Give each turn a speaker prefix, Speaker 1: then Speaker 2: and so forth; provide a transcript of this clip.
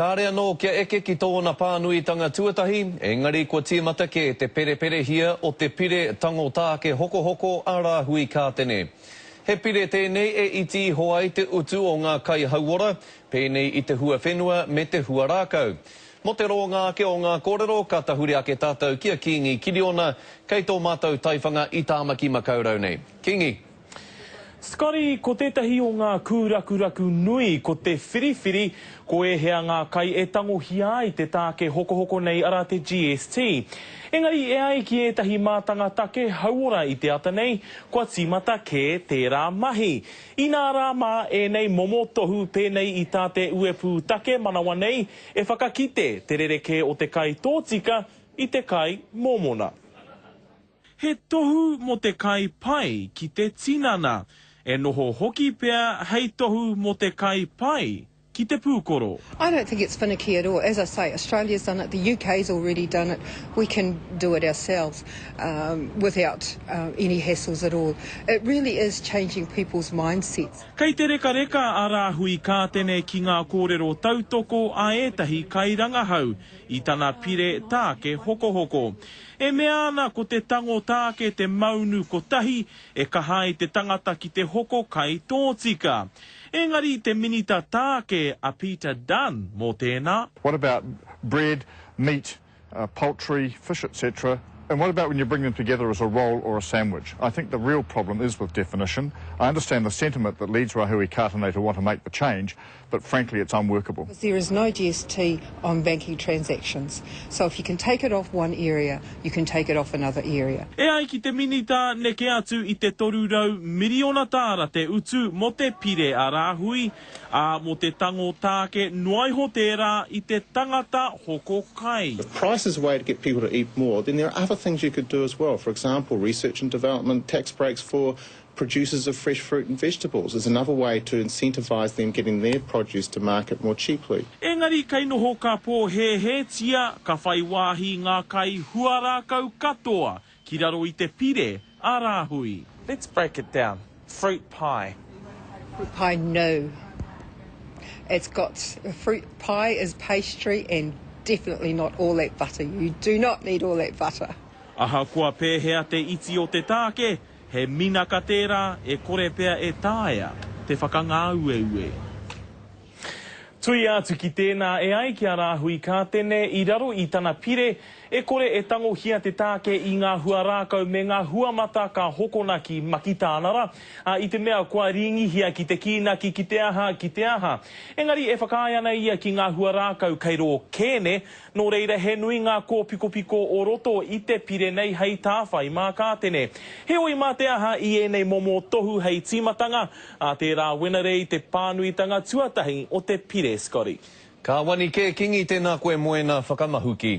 Speaker 1: Kāre anō kia eke ki tōna pānuitanga tuatahi, engari kua tīmata kē te pereperehia o te pire tango tāke hokohoko a Rāhui Kātene. He pire tēnei e iti iho ai te utu o ngā kai hauora, pēnei i te huawhenua me te huarākau. Mō te rōnga ake o ngā kōrero, ka tahuri ake tātou ki a Kīngi Kiriona, kei tō mātou taiwhanga i Tāmaki Makaurau nei. Kīngi.
Speaker 2: Scotty, ko tētahi o ngā kūrakuraku nui ko te whiriwhiri ko ēhea ngā kai e tangohia ai te tāke hokohoko nei arā te GST. Engari e ai ki ētahi mātanga take hauora i te ata nei, kua tīmata kē tērā mahi. Inā rā mā ēnei momo tohu pēnei i tā te uepū take manawa nei e whakakite te rerekē o te kai tōtika i te kai mōmona. He tohu mō te kai pai ki te tinana, e noho hoki pea hei tohu mō te kai pai ki te pūkoro.
Speaker 3: I don't think it's finicky at all. As I say, Australia's done it, the UK's already done it, we can do it ourselves without any hassles at all. It really is changing people's mindsets.
Speaker 2: Kei te rekareka a Rāhui Kātene ki ngā kōrero tautoko a ētahi kairangahau i tana pire tāke hokohoko. E mea ana ko te tango tāke te maunu kotahi e kaha ai te tangata ki te hoko kai tōtika. Engari te Minita Tāke a Peter Dunne mō tēnā.
Speaker 4: What about bread, meat, poultry, fish etc. And what about when you bring them together as a roll or a sandwich? I think the real problem is with definition. I understand the sentiment that leads Rahui Katene to want to make the change, but frankly it's unworkable.
Speaker 3: There is no GST on banking transactions, so if you can take it off one area, you can take it off another area.
Speaker 2: E ai ki te Minita, neke atu i te 300 miriona tāra te utu mō te pire a Rāhui, ā, mō te tango tāke noa iho tērā i te tangata hoko kai.
Speaker 5: If price is a way to get people to eat more, then there are other things you could do as well. For example, research and development, tax breaks for producers of fresh fruit and vegetables is another way to incentivise them getting their produce to market more cheaply.
Speaker 2: Engari kei noho ka pōhēhētia ka whai wāhi ngā kai huarākau katoa ki raro i te pire a Rāhui. Let's break it down. Fruit pie.
Speaker 3: Fruit pie, no. It's got, fruit pie is pastry and definitely not all that butter. You do not need all that butter.
Speaker 2: Ahakoa pēhea te iti o te tāke, He minaka tērā e kore pea e taea te whakangāueue. Tuia atu ki tēnā, e ai ki a Rāhui Kātene, i raro i tana pire, e kore e tangohia te tāke i ngā huarākau me ngā huamata ka hokona ki Makitānara, ā, i te mea kua rīngihia ki te kīnaki ki te aha, ki te aha. Engari e whakaae ana ia ki ngā huarākau kei rō kēne, Nō reira he nui ngā kōpikopiko o roto i te pire nei hei tāwhai mā Kātene. Heoi mā te aha i ēnei momo tohu hei tīmatanga, ā tērā Wenerei te pānuitanga tuatahi o te pire Scotty.
Speaker 1: Ka wani kē Kingi tēnā koe Moena whakamahuki.